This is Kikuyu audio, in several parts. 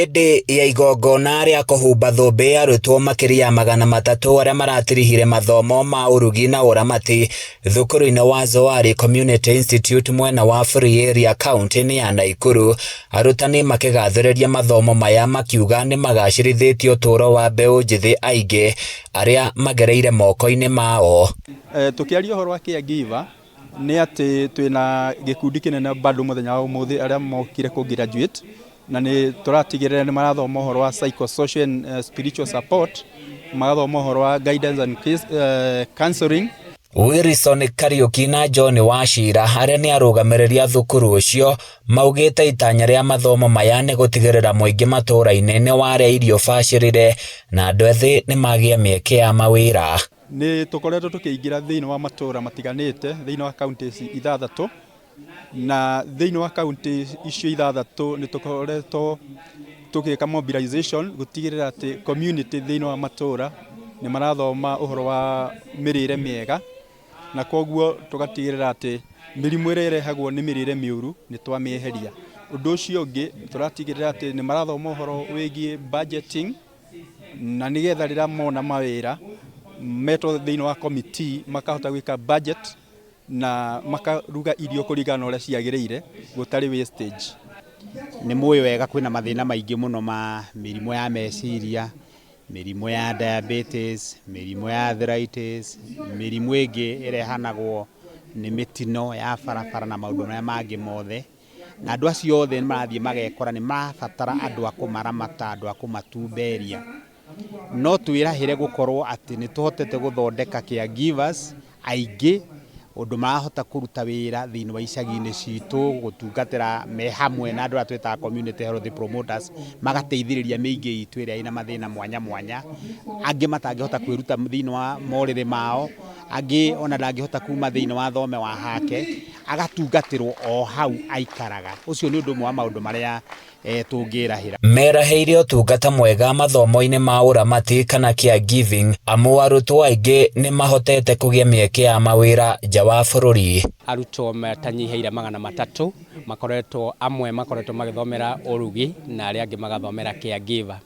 Hĩndĩ ya igongona rĩa kũhumba thũmbĩ arutwo makĩria ya 300 arĩa maratirihire mathomo ma ũrugi na ũramati thukuru-inĩ wa Zoari Community Institute mwena wa Free Area kaunti-inĩ ya Naikuru, arutani makĩgathĩrĩria mathomo maya makiuga nĩ magacĩrithĩtie ũtũũro wa mbeũ njĩthĩ aingĩ arĩa magereire moko-inĩ mao. Tũkĩaria ũhoro wa caregiver nĩ atĩ twĩna gĩkundi kĩnene bado mũthenya wa ũmũthĩ arĩa mokire kũ graduate na nĩ tũratigĩrĩra nĩ marathoma ũhoro wa psychosocial and spiritual support, magathoma ũhoro wa guidance and counseling. Wilson Kariuki na John Wachira arĩa nĩ arũgamĩrĩri a thukuru ũcio maugĩte itanya rĩa mathomo maya nĩ gũtigĩrĩra mũingĩ matũra-inĩ nĩ warĩa irio bacĩrĩre na andũ ethĩ nĩ magĩa mĩeke ya mawĩra. Nĩ tũkoretwo tũkĩingĩra thĩinĩ wa matũra matiganĩte thĩinĩ wa kaunti ici ithathatũ, na thĩinĩ wa kaunti icio ithathatũ nĩ tũkoretwo tũgĩka mobilization gũtigĩrĩra atĩ community thĩinĩ wa matũra nĩ marathoma ũhoro wa mĩrĩre mĩega, na koguo tũgatigĩrĩra atĩ mĩrimũ ĩrĩa ĩrehagwo nĩ mĩrĩre mĩũru nĩ twamĩeheria. Ũndũ ũcio ũngĩ tũratigĩrĩra atĩ nĩ marathoma ũhoro wĩgiĩ budgeting, na nĩgetha rĩrĩa mona mawĩra metwo thĩinĩ wa committee makahota gwĩka budget na makaruga irio kũringana na ũrĩa ciagĩrĩire gũtarĩ wastage. Nĩ mũĩ wega kwĩna mathĩna maingĩ mũno ma mĩrimũ ya meciria, mĩrimũ ya diabetes, mĩrimũ ya arthritis, mĩrimũ ĩngĩ ĩrehanagwo nĩ mĩtino ya barabara na maũndũ marĩa mangĩ mothe. Na andũ acio othe nĩ marathiĩ magekora nĩ marabatara andũ a kũmaramata, andũ a kũmatumberia. No twĩrahĩre gũkorwo atĩ nĩ tũhotete gũthondeka caregivers aingĩ ũndũ marahota kũruta wĩra thĩinĩ wa icagi-inĩ citũ, gũtungatĩra me hamwe na andũ arĩa twĩtaga community health promoters, magateithĩrĩria mĩingĩ itũ ĩrĩa ĩna mathĩna mwanya mwanya, angĩ matangĩhota kwĩruta thĩinĩ wa morĩrĩ mao, angĩ ona ndangĩhota kuma thĩinĩ wa thome wa hake, agatungatĩrwo o hau aikaraga. Ũcio nĩ ũndũ ũmwe wa maũndũ marĩa tũngĩrahĩra. Merahĩire ũtungata mwega mathomo-inĩ ma ũramati kana caregiving amu arutwo aingĩ nĩ mahotete kũgĩa mĩeke ya mawĩra nja wa bũrũri. Arutwo matanyihĩire 300 makoretwo, amwe makoretwo magĩthomera ũrugi na arĩa angĩ magathomera caregiver.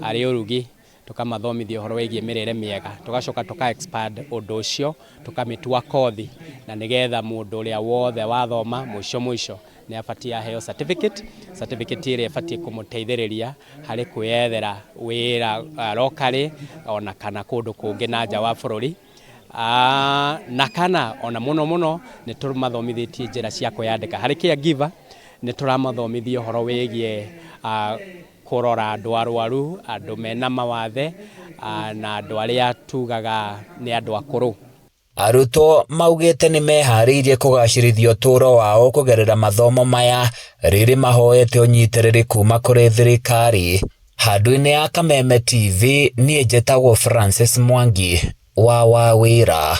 Arĩ ũrugi tũkamathomithia ũhoro wĩgiĩ mĩrĩre mĩega, tũgacoka tũka expand ũndũ ũcio tũkamĩtua kothi, na nĩgetha mũndũ ũrĩa wothe wathoma mũico mũico nĩ abatiĩ aheo certificate, certificate ĩrĩa ĩbatiĩ kũmũteithĩrĩria harĩ kwĩyethera wĩra locally ona kana kũndũ kũngĩ na nja wa bũrũri. Na kana ona mũno mũno nĩ tũmathomithĩtie njĩra cia kwĩyandĩka. Harĩ caregiver nĩ tũramathomithia ũhoro wĩgiĩ kũrora andũ arwaru, andũ mena mawathe na andũ arĩa tugaga nĩ andũ akũrũ. Arutwo maugĩte nĩ meharĩirie kũgacĩrithia ũtũũro wao kũgerera mathomo maya rĩrĩ mahoete ũnyitĩrĩri kuma kũrĩ thirikari. Handũ-inĩ ya Kameme TV niĩ njĩtagwo Francis Mwangi wa Wawĩra.